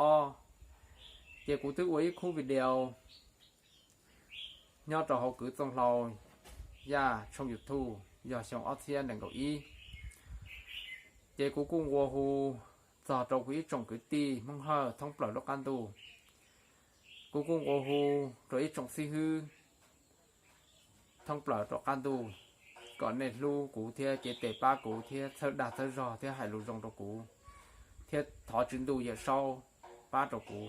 ob, ces kuv twb ua ib khub video nyob rau hauv kwv Txooj Hlau Yaj tshooj YouTube yog xyoo ob txhiab nees nkaum ib. Ces kuv kuj nqua hu txog rau kuv ib tsoom kwv tij Hmoob Hawj thoob plaws lub qab ntuj. Kuv kuj nqua hu rau ib tsoom xib hwb thoob plaws rau qab ntuj kom nej hlub kuv thiab cev tes pab kuv thiab txhawb dag txhawb zog thiab hais lus zoo rau kuv, thiab thov Tswv Ntuj Yawmsaub pab rau kuv.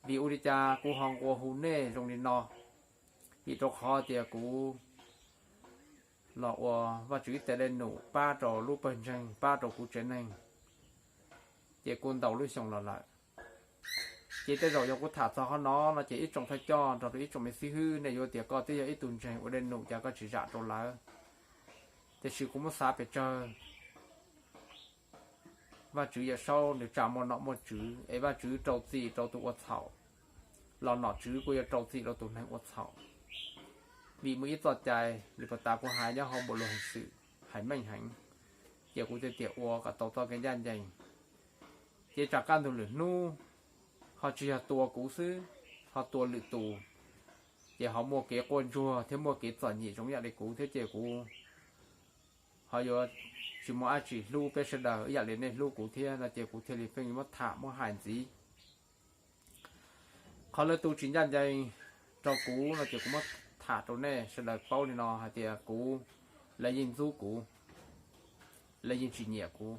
Vim ua li cas kuv ho nqua hu nej zoo li no? Vim rau qhov tias kuv los ua Vajtswv ib tes dej num pab rau lub pawg ntseeg, pab rau kuv tsev neeg, ces kuj ntau lub xyoo los lawm. Ces tej zaum yog kuv tham txog qhov no no ces ib tsoom thawj coj nrog rau ib tsoom me xib hwb nej yuav tias koj twb yog ib tug ntseeg ua dej num cas koj tsis zam rau lawv. Tiam sis kuv muab xav pes tsawg, Vajtswv Yawmsaub nws tsa muaj nom muaj tswv es Vajtswv rau txim rau tus ua txhaum, los nom tswv kuj yuav rau txim rau tus neeg ua txhaum. Vim muaj ib txoj cai li puas tas kuv hais nyob hauv npau luag heev xwm, hais meej heev, ces kuv thiaj tias ua kom tau txoj kev ncaj ncees. Ces tsam kaj ntug lwm hnub ho tsis yog tua kuv xwb, ho tua lwm tus, ces ho muaj kev quaj ntsuag thiab muaj kev txom nyem zoo yam li kuv thiab ces kuv ho yuav tsis muaj dab tsi hlub peb sawv daws ib yam li nej hlub kuv thiab no ces kuv thiaj li pheej muab tham muab hais ntxiv. Qhov lawv tu tsis ncaj ncees rau kuv no ces kuv muab tham rau nej sawv daws paub li no hais tias kuv, lawv yeej ntxub kuv, lawv yeej tsis nyiam kuv.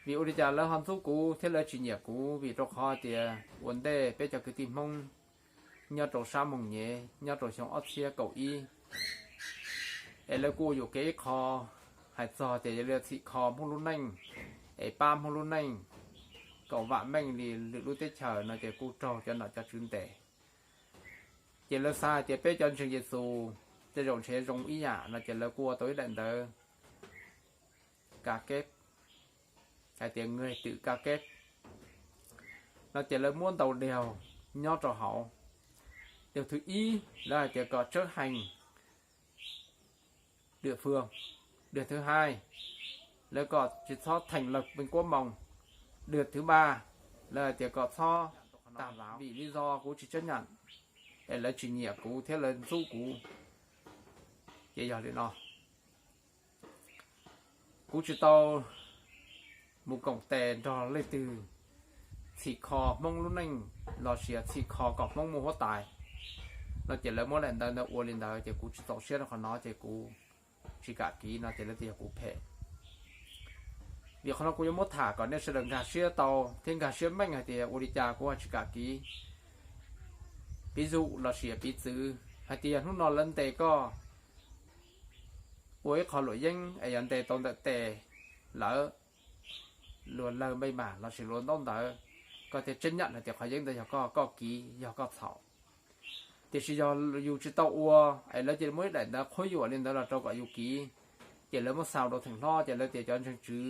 Vim ua li cas lawv ho ntxub kuv thiab lawv tsis nyiam kuv? Vim rau qhov tias ua ntej peb cov kwv tij Hmoob nyob rau sab Moos Nyev nyob rau xyoo ob txhiab kaum ib, es lawv kuj yuam kev ib qho hais txog tias yog li txhim kho Hmoob lub neej, es pab Hmoob lub neej kom vam meej li lwm lub teb chaws no ces kuj raug cov nom cov tswv ntes. Ces lawv xav hais tias peb cov ntseeg Yexus tej zaum ntshe zoo ib yam no ces lawv kuj ua tau ib daim ntawv ka keb, hais tias người tự cam kết no ces lawv muab ntau điều nyob rau hauv. Điều thứ nhất lawv hais tias kom chấp hành địa phương. Điều thứ hai lawv kom tsis txhob thành lập bên quốc mông. Điều thứ ba lawv hais tias kom txhob tam vim lý do kuv tsis chấp nhận, es lawv tsis nyiam kuv thiab lawv ntxub kuv. Ces yog li no, kuv tsis tau mus koom tes nrog leej twg txhim kho Hmoob lub neej los sis txhim kho kom Hmoob muaj huab tais no ces lawv muab daim ntawv ntawd ua li ntawd ces kuv tsis txaus siab rau qhov no ces kuv tsis kam kis no ces lawv tias yog kuv phem. Vim qhov no kuv yuav muab tham kom nej sawv daws nkag siab tau thiab nkag siab meej hais tias ua li cas kuv ho tsis kam kis. Piv txwv los sis piv txwv hais tias yog hnub no lawv ntes koj ua ib qho luam yeeb es yog ntes tau ntawm tes lawv, luag lawg npej mam los sis luag ntaub ntawv, koj thiaj chấp nhận hais tias qhov yeeb ntawd yog koj, koj kis yog koj txhaum. Tiam sis yog yus tsis tau ua es lawv cia li muab ib daim ntawv qhuab yuam li ntawd los rau kom yus kis, ces lawv muab xaus rau theem hlob ces lawv tias cov ntseeg tswv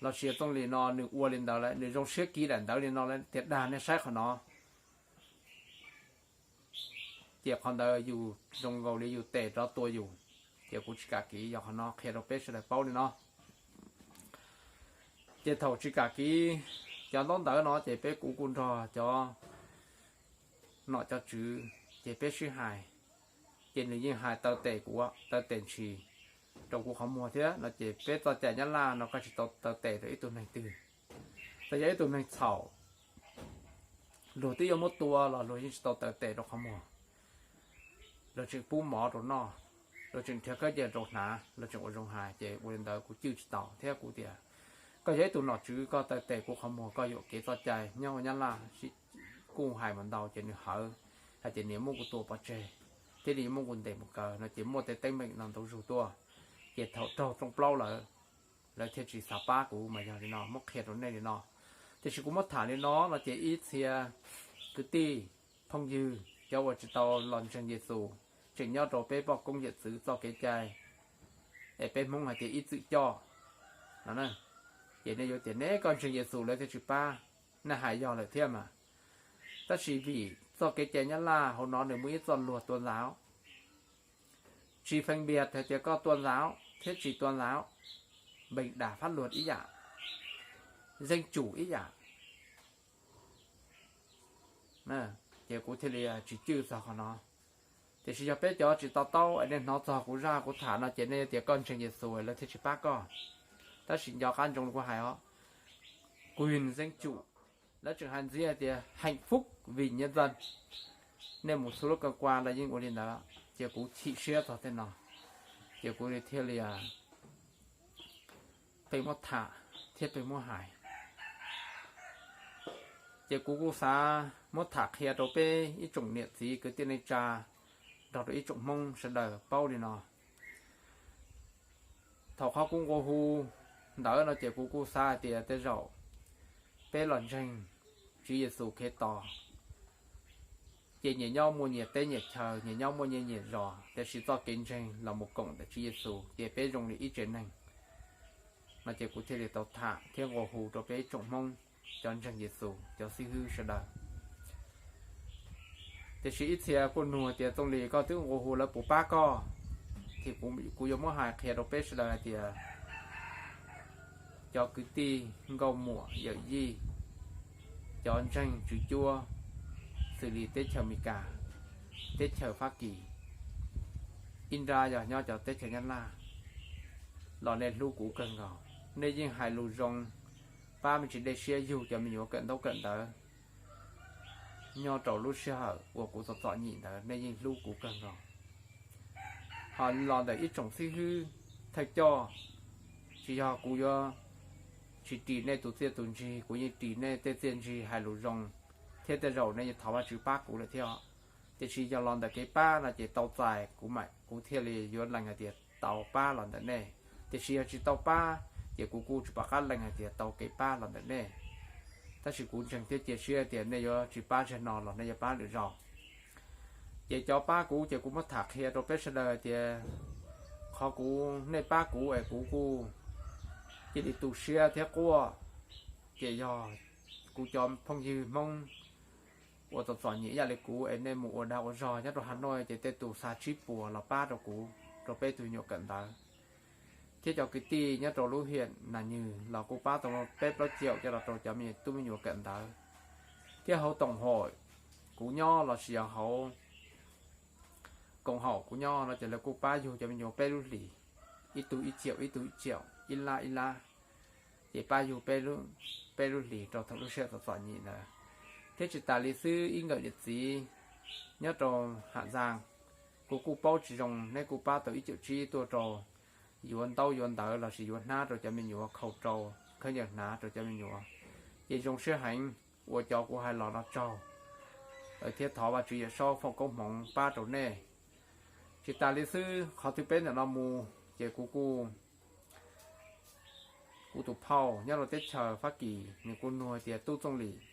los sis txooj li no nws ua li ntawd lawm, nws zoo siab kis daim ntawv li no lawm tiag dag nej saib qhov no. Ces qhov ntawd yus zoo nkaus li yus tes rov tua yus, ces kuv tsis kam kis, yog qhov no qhia rau peb sawv daws paub li no. Ces thaum tsis kam kis cov ntaub ntawv no ces peb kuv kuj nrog cov nom cov tswv ces peb sib hais, ces nws yeej hais taw tes kuv, taw tes ntshis rau kuv qhov muag thiab no ces peb txoj cai Nyab Laj no koj tsis tau taw tes rau ib tug neeg twg. Txawm yog ib tug neeg txhaum, luag twb yuav muab tua los luag yeej tsis tau taw tes rau qhov muag. Luag tseem pub mov rau noj, luag tseem nrhiav khaub ncaws rau hnav, luag tseem ua zoo hais, ces ua li ntawd kuv cwj tsis tau thiab kuv tias koj yog ib tug nom tswv koj taw tes kuv qhov muag, koj yuam kev txoj cai nyob ua Nyab Laj kuj hais mas ntau ces nws hawv hais tias nws muab kuv tua pov tseg thiab nws muab kuv ntes mus kaw no ces muaj tej teeb meem no ntau zug tuaj. Ces thaum raug rooj plaub lawm, lawv thiaj tsis xav pab kuv mas yog li no muab qhia rau nej li no. Tiam sis kuv muab tham li no no ces ib txhia kwv tij phooj ywg cov uas tsis tau los ntseeg Yexus tseem nyob rau peb poj koob yawm txwv txoj kev cai, es peb Hmoob hais tias ib txwm coj no, ces nej yuav tias neb koj ntseeg Yexus lawv thiaj tsis pab, nej hais yog lawm thiab mas. Tab sis vim txoj kev cai Nyab Laj hauv no nws muaj ib txoj luag tua ntxauv, tsis feem npias hais tias koj tua ntxauv thiab tsis tua ntxauv, npees dam fab luag ib yam, zeej tsum ib yam. Ces kuv thiaj li tsis cwj txog qhov no. Tiam sis yog peb cov tsis to taub es nej hnov txog kuv zaj kuv tham no ces nej tias koj ntseeg Yexus lawv thiaj tsis pab koj. Tab sis nco qab ntsoov kuv hais os, quyền dân chủ, lawv tseem hais ntxiv hais tias hạnh phúc vì nhân dân. Nej mus txhua lub cơ quan los yeej ua li ntawd, ces kuv chim siab txog tej no, ces kuv thiaj li peb muab tham thiab peb muab hais. Ces kuv kuj xav muab tham qhia rau peb ib tsoom niam txiv kwv tij neej tsa nrog rau ib tsoom Hmoob sawv daws paub li no. Thaum qhov kuv nqua hu ntawd no ces kuv kuj xav hais tias tej zaum peb los ntseeg Tswv Yexus Khetos, ces nyias nyob muaj nyias teb nyias chaw, nyias nyob muaj nyias nyias zos, tiam sis txoj kev ntseeg los mus koom ntawm Tswv Yexus ces peb zoo li ib tsev neeg. No ces kuv thiaj li tau tham thiab nqua hu rau peb ib tsoom Hmoob cov ntseeg Yexus cov xib hwb sawv daws. Tiam sis ib txhia kuj nug tias Txooj Lis, koj twb nqua hu lawv puas pab koj? Ces kuv yuav muab hais qhia rau peb sawv daws hais tias cov kwv tij nkauj muam yawm yij, cov ntseeg tswv cuab, xws li teb chaws Amelikas, teb chaws Fab Kis, ib nrab yog nyob cov teb chaws Nyab Laj, los nej hlub kuv kawg nkaus. Nej yeej hais lus zoo, pab me ntsis dej siab yug cov me nyuam kawm ntaub kawm ntawv nyob rau lub sij hawm uas kuv txom txom nyem ntawd, nej yeej hlub kuv kawg nkaus. Ho los ntawm ib tsoom xib hwb thawj coj, tsis yog kuv yuav tsis ris nej tus txiaj tus ntsig, kuv yeej ris nej tej txiaj ntsig hais lus zoo, thiab tej zaum nej yeej thov Vajtswv pab kuv lawm thiab. Tiam sis yog los ntawm kev pab no ces tau txais kuv mam, kuv thiaj li yuav lees hais tias tau pab los ntawm nej. Tiam sis yog tsis tau pab, ces kuv kuj tsis pom qab lees hais tias tau kev pab los ntawm nej. Tab sis kuv ntseeg thiab cia siab tias nej yuav tsis pab zaum no los nej yuav pab lwm zaus. Ces cov pab kuv ces kuv muab tham qhia rau peb sawv daws hais tias qhov kuv, nej pab kuv es kuv kuj cia li tu siab thiab quaj. Ces yog kuv cov phooj ywg Hmoob uas txom txom nyem ib yam li kuv es nej mus ua dag ua zog nyob rau Hà Nội ces tej tus xa tsib puas los pab rau kuv, rau peb tus me nyuam kawm ntawv. Thiab cov kwv tij nyob rau lub hiam Nas Nyws los kuj pab tau peb plaub caum coj los rau cov me tub me nyuam kawm ntawv. Thiab hauv tổng hội kuv nyob lossis yog hauv koom haum kuv nyob no ces lawv kuj pab yug cov me nyuam peb lub hlis, ib tug ib caum, ib tug ib caum, ib lab ib lab, ces pab yug peb lub hlis rau thaum lub sij hawm txom txom nyem ntawd. Thiab tsis tas li xwb, ib nkawm niam txiv nyob rau Hà Giang, kuv kuj paub tsis zoo, neb kuj pab tau ib caum tsib tuaj rau yuav ntaub yuav ntawv lossis yuav hnab rau cov me nyuam, khau rau, khawb ncaws hnav rau cov me nyuam. Ces zoo siab heev uas cov kuv hais los no tsaug, thiab thov Vajtswv Yawm Saub foom koob hmoov pab rau nej. Tsis tas li xwb, qhov twg peb ntawm no mus ces kuv kuj, kuv tus phauj nyob rau teb chaws Fab Kis nws kuj nug hais tias Tub Txooj Lis,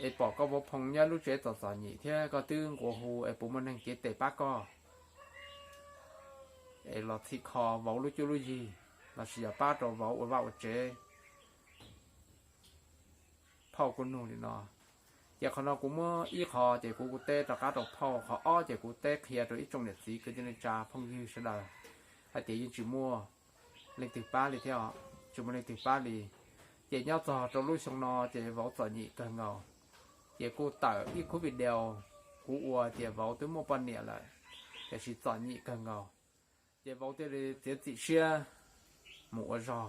es pom koj vauv Phoo nyob lub tsev txom txom nyem thiab koj twb nqua hu es puas muaj neeg cev tes pab koj es los txhim kho vauv lub cuab lub yig lossis yog pab rau vauv ua vaj ua tsev. Phauj kuj nug li no. Ces qhov no kuv muab ib qho ces kuv kuj teb rov qab rau phauj, qhov ob ces kuv teb qhia rau ib tsoom niam txiv kwv tij neej tsa phooj ywg sawv daws hais tias yeej tsis muaj leej twg pab li thiab, tsis muaj leej twg pab li. Ces nyob txog rau lub xyoo no ces vauv txom nyem kawg nkaus. Ces kuj tawm ib khub video kuv ua tias vauv twb muaj poj niam lawm, tiam sis txom nyem kawg nkaus. Ces vauv thiaj li txiav txim siab mus ua zog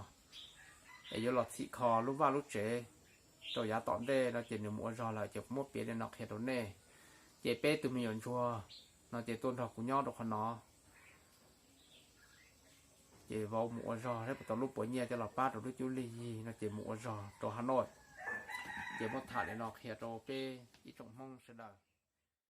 es yuav los txhim kho lub vaj lub tsev rau yav tom ntej no ces nws mus ua zog lawm ces kuv muab piav li no qhia rau nej. Ces peb tug me nyuam ntsuag no ces tuaj nrog kuv nyob rau qhov no. Ces vauv mus ua zog thiab puas tau lub puav nyiaj coj los pab rau lub cuab lub yig no ces mus ua zog rau Hà Nội. Ces muab tham li no qhia rau peb ib tsoom Hmoob sawv daws.